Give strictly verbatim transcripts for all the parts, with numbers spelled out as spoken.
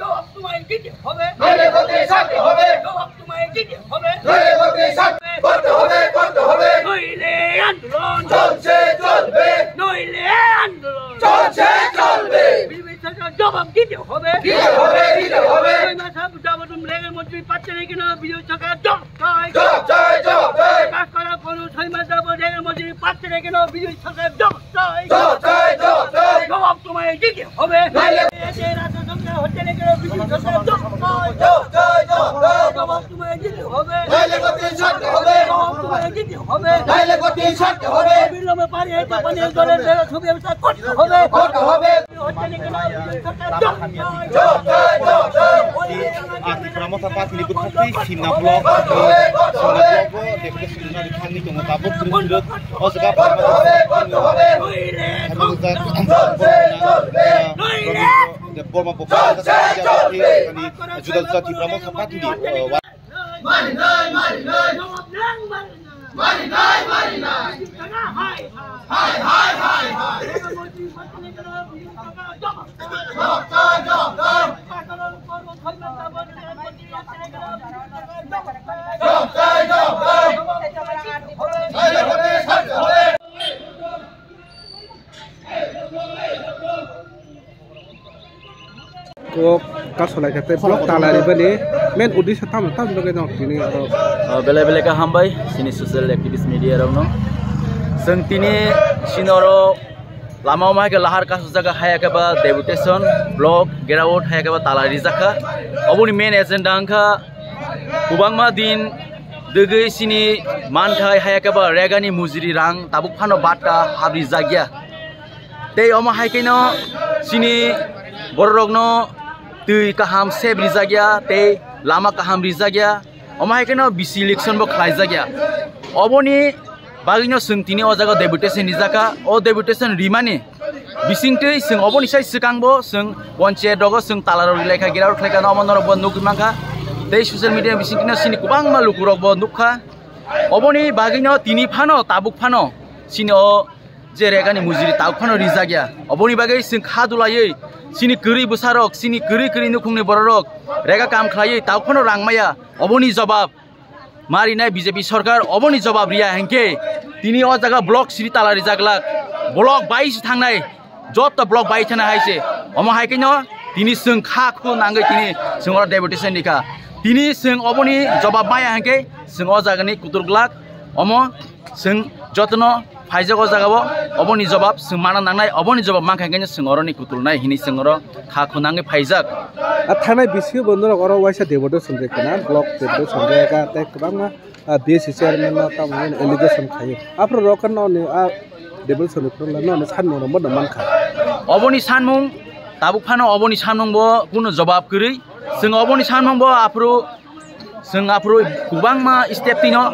জবাব তোমায় দিতে হবে। নইলে গতি ছাড়তে হবে। জবাব তোমায় দিতে হবে। নইলে গতি ছাড়তে, করতে হবে, করতে হবে। নইলে আন্দোলন চলছে, চলবে। নইলে আন্দোলন চলছে, চলবে। বিজেপি সরকার জবাব দিতে হবে। দিতে হবে, দিতে হবে। ছয় মাস আগে জবাব তুমি রেগার মজুরি পাচ্ছে না কেন? বিজেপি সরকার জবাব চাই। জবাব চাই, জবাব চাই। কাজ করার পরও ছয় মাস যাবত রেগার মজুরি পাচ্ছে না কেন? বিজেপি সরকার জবাব চাই। জবাব চাই, জবাব চাই। জবাব তোমায় দিতে হবে। নাইলে এই যে রাজ্য সরকার হচ্ছে না কেন? বিজেপি সরকার জবাব চাই। জবাব চাই, জবাব চাই। জবাব তোমায় দিতে হবে। নাইলে গতি ছাড়তে হবে। জবাব তোমায় দিতে হবে। নাইলে গতি ছাড়তে হবে। অবিলম্বে পানীয়, পানীয় জলের সুব্যবস্থা করতে হবে। করতে হবে। Tripura Motha Party ni bwkhak twi Simna block, Simna block o deputation rwna rwphangni tongo tabuk kwrwng kwrwng. O jaga Borma Borma Borma Borma juda juda Tripura Motha Party ni, uh, Marinai, marinai. Marinai, marinai. Hai, hai, hai, hai. Jawab chai, jawab chai. Kok kasolai khe tei block tala ribani main uddesho tamo tamo bagwi no tini oro. O, belai belai khe hambai chini social activist media rokno. Chwng tini chini oro lama o ma hai khe lahar kasujak, haya khe ba deputation, block, gherawot, haya khe ba tala rijak kha. Oboni main agenda wngkha kwbangma din dwgwi chini manthai, haya khe ba regani mujri rang tabuk phano batta habri jakya. Tei omo hai khe no chini bororokno twi kaham sep rijak ya, tei lama kaham rijak ya. Omo hai khe no bisi election bo khlai jak ya. Oboni bagwi no chwng tini o jaga deputation rijak kha. O deputation rimani bisingtwi chwng oboni sai swkang bo chwng ponchayat rogo chwng tala rok rilai kha, gherawot khlai kha, omo norok bo nugwi man kha. Tei social media bisingtwi no chini kwbangma lukurok bo nuk kha. Oboni bagwi no tini phano, tabuk phano chini o je regani mujri tabuk phano rijak ya. Oboni bagwi chwng kha dulaiwi chini kwrwi bwsarok, chini kwrwi kwrwi nukhungni bororok rega kam khlaiwi tabuk phano rang maya. Oboni jobab marinai B J P sorkar, oboni jobab riya hinkhe tini o jaga block siri tala rijak glak, block bai se thangnai. Joto block bai thana hai se. Omo hai khe no tini chwng kha khu nangwi tini chwng oro deputation rikha. Tini chwng oboni jobab maya hinkhe chwng o jagani kutur glak. Omo chwng jotono phaijak o jagao, oboni jobab chwng mana nangnai, oboni jobab mankha hinkhe chwng oroni kutul nai hinwi chwng oro kha khu nangwi phaijak. A thanai bisingo bo norok oro waisa deputation rikha na, block deputation rikha tei kwbangma ah, B S C chairman no tamo allegation khaio. Aphuru rok no ni, ah, deputation ni phuru no ni sanmung rok bono mankha. Oboni sanmung, tabuk phano oboni sanmung bo kuno jobab kwrwi. Chwng oboni sanmung bo aphuru, chwng aphuru kwbangma step tino.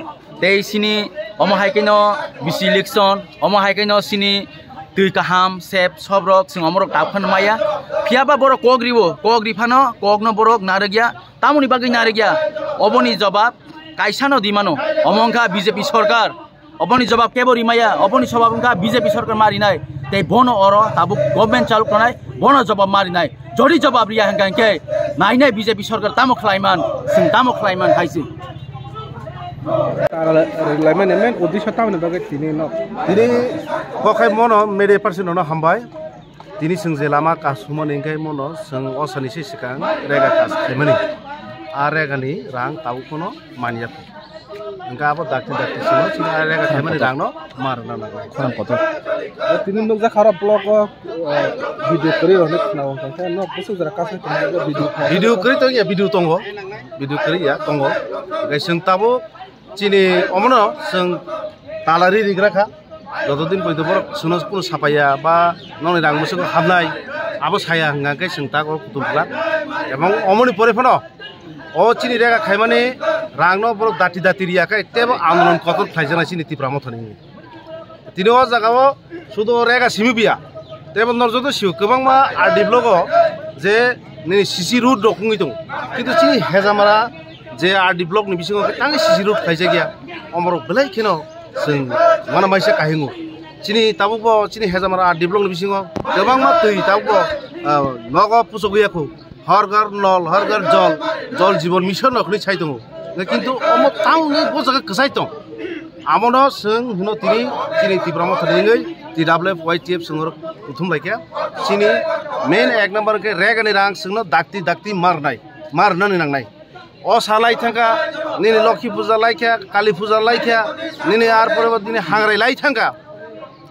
Tei chini omo hai khe no bisi election, omo hai khe no chini twi kaham, sep, sobrok, chwng omorok tabuk phano maya. Phiya ba borok kok riwo, kok ri phano, kok no borok narwkya. Tamoni bagwi narwkya? Oboni jobab kaisano di mano. Omo wngkha B J P sorkar. Oboni jobab kebo rimaya. Oboni jobab wngkha B J P sorkar ma rinai. Tei bono oro tabuk government chaluk tongnai, bono jobab ma rinai. Jodi jobab riya hwnkha hinkhe nainai B J P sorkar tamo khlaiman, chwng tamo khlaiman hai se. Tala rwlaimani main uddesho tamoni bagwi tini no. Tini kokhai mono media person no hambai. Tini chwng je lama kasumani hinkhe mono chwng o salni se swkang rega kas khaimani. A regani rang tabuk phano manya kho. Hinkhe abo dakti dakti chwngno chini a rega khaimani rangno ma rwna nango. Khorang kotor. Tini nukjakha oro block o, eh, video kwrwi rokni khna wngkha khe no bwswk jora kaisa tongmani video kha. Video kwrwi tongya, video tongo. Video kwrwi ya tongo. Hinkhe chwng tabuk chini omono chwng tala ri rigra kha. Joto din poito borok chwngno kunu sapaiya ba nokni rang bwswk habnai, Abo saya hwnka khe chwng tago kutung bwla. Ebong omoni pore phano o chini rega khaimani rangno borok dati dati riya khe tebo andolon kotor khlaijaknai chini Tipra Mothani. Tini o jagao sudo rega simi biya. Tebo norjoto sio kwbangma R D block o je nini C C road rok wngwi tongo. Kintu chini Hejamara je R D block ni bisingo tangwi C C road khlaijak ya. Omorok belai kheno chwng mana maisa kahingo. Chini tabukbo chini Hejamara R D block ni bisingo kwbangma twi tabukbo, ah, nogo puchugwi yakho. Har ghar nol, har ghar jol, jol jiban mission rok hinwi sai tongo. Kintu omo tangwi bo jaga kwchai tong. Amono chwng hino tini, chini Tipra Mothani wngwi T W F Y T F chwng oro kuthum laikha. Chini main ek number khe rega ni rang chwngno dakti dakti marnai, marnani nangnai. O sa lai thangkha, nini Lokhi Puja laikha, Kali Puja laikha, nini ar pore bo nini hangrai lai thangkha.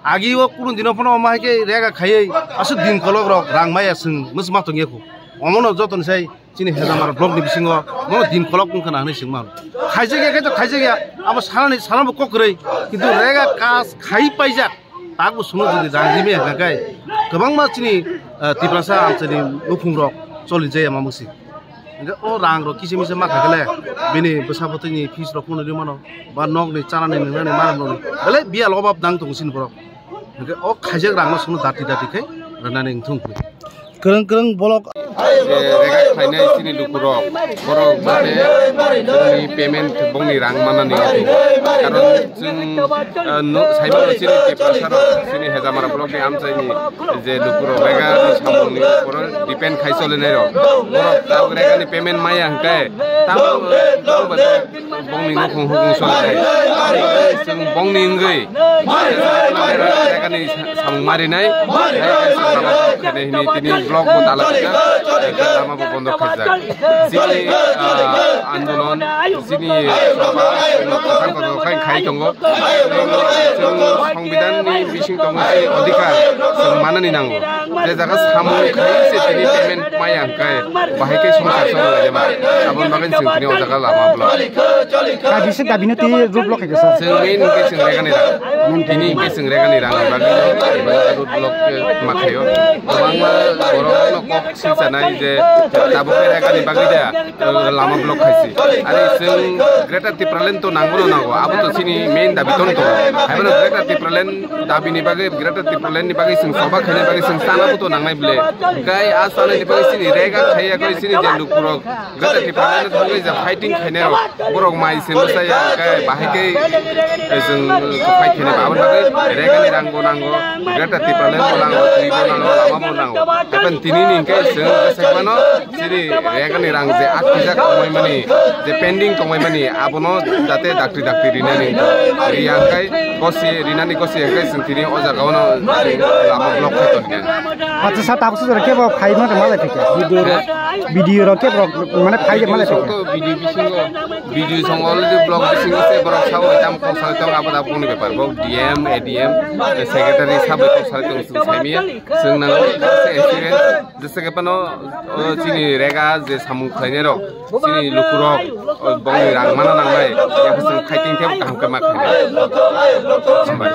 Agi o kunu dino phano omo hai khe rega khaiwi aswk din kolok rok rang maya chwng mwsma tongya khu. Omono jotoni sai chini Hejamara block ni bisingo mono din kolok wngkha na hinwi chwng mano. Khaijak ya khe to khaijak ya, abo sanani sanabo kok kwrwi, kintu rega kas khai paijak. Takbo suno jodi rang rimi hwnka khe kwbangma chini, ah, Tiprasa amchaini nukhung rok choli jaya ma mwswi. Hingke o rang rok kisa misa ma kha khe le bini bwsa bwtwi ni fees rok phano ri mano ba nok ni chana ni nang nani ma rok no le bele bial obab dang tongo chini borok. Hingke o khaijak rang no chwng no dati dati khe rwnani wng thung. Kwrwng kwrwng bolok. Je rega khlainai chini lukurok, borok jate bongni payment, bongni rang manani wngwi. Karon chwng, ah, no, saimano chini Tiprasa rok, chini Hejamara block ni amchaini je lukurok rega ni samung ni upor depend khai cholinai rok. Borok tabuk rega ni payment maya hwnkhe, tabuk, tabuk bongni nukhung hukung solinai. Chwng bongni wngwi, rega ni samung marinai, tini, tini block bo tala khaijak, lama bo bondo khaijak. Chini, ah, andolon, chini sabha, chwng kwthang kotor khai, khai tongo. Chwng Songbidan ni bising tongo chini odhikar, chwng manani nango. Je jaga samung khai se tini payment maya hwnkhe, bahai khe songsar choli laijama. Aboni bagwi chwng tini o jaga lama block. Kaisa dabi no twi road block khaikha, sir? Chwng main hwnkhe chwng rega ni rang. Tini hwnkhe chwng rega ni rang ni bagwi no road block, eh, ma khaio. Kwbangma borok no kok silchanai je tabuk khe rega ni bagwi da, eh, lama block khaisi. Ari chwng Greater Tipraland to nango no nango, abo to chini main dabi tong tongo. Haibono Greater Tipraland dabi ni bagwi, Greater Tipraland ni bagwi chwng choba khaina bagwi chwng chana bo to nangnai bwle. Hwnkhe a chana ni bagwi chini rega khaiya khe chini je lukurok Greater Tipraland ni thangwi je fighting khainai rok, borok mai se bwsai ya hwnkhe bahai khe chwng fight khainai ba. Aboni bagwi rega ni rang bo nango, Greater Tipraland bo nango, twi bo nango, lama bo nango. Haikhe tini ni hwnkhe chwng bwsai mano. Chini rega ni rang je atkijak tongmani, je pending tongmani, abono jate dakti dakti rinani riya hwnkhe gosi, rinani gosi hwnkhe chwng tini o jaga ono lama block khai tongkha. Acha, sir, tabuk sujaro kebo phai ma malai phikha? Video rok kebo mane phai malai phikha? Video bisingo, video song already block bisingo se borok sabo tam kok sale tong abo da boni bepar bo D M, A D M, secretary sabo kok sale tong sung saimiya. Chwng nango se experience. Jesa khe phano, o, chini rega je samung khlainai rok, chini lukurok, o, bongni rang mana nangnai, yakhe chwng khai tongkhe kaham khe ma khainai. Hambai.